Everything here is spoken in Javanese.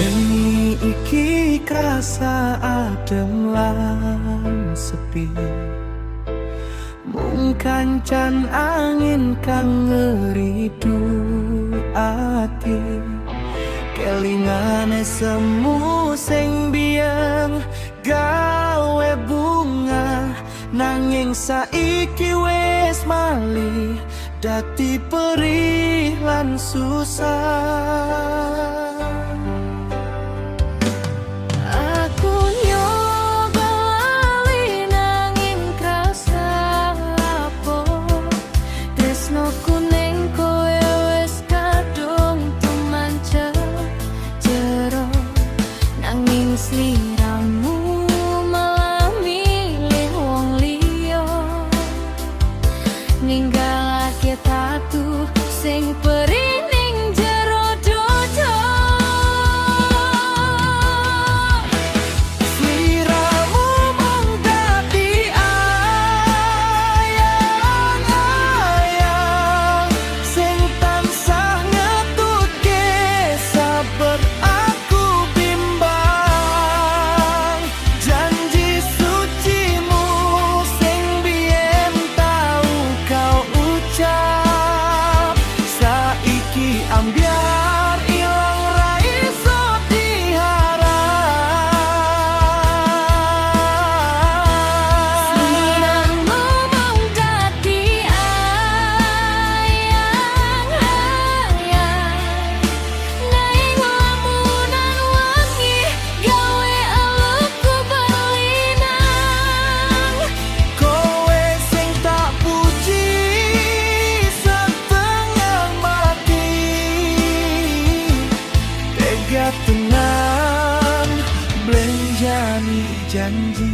Wengi iki krasa adem lan sepi, mung kancan angin kang ngeridu ati. Kelingane semu sing biyen gawe bungah, nanging saiki wis malih dadi perih lan susah. Aku nyoba lali nanging krasa apoh. Tresnoku ning kowe wis kadung tumancep jero, nanging sliramu malah milih wong liya, ninggalake tatu sing perih ning jero dodo. Sliramu mung dadi ayang-ayang sing tansah ngetutke saben aku bimbang. Janji sucimu sing biyen tau kau ucap saiki ambyar ilang, ra iso diharap. Sliramu mung dadi ayang-ayang, nanging lamunan wengi gawe eluhku berlinang. Kowe sing tak puji setengah mati, tega tenan mblenjani janji.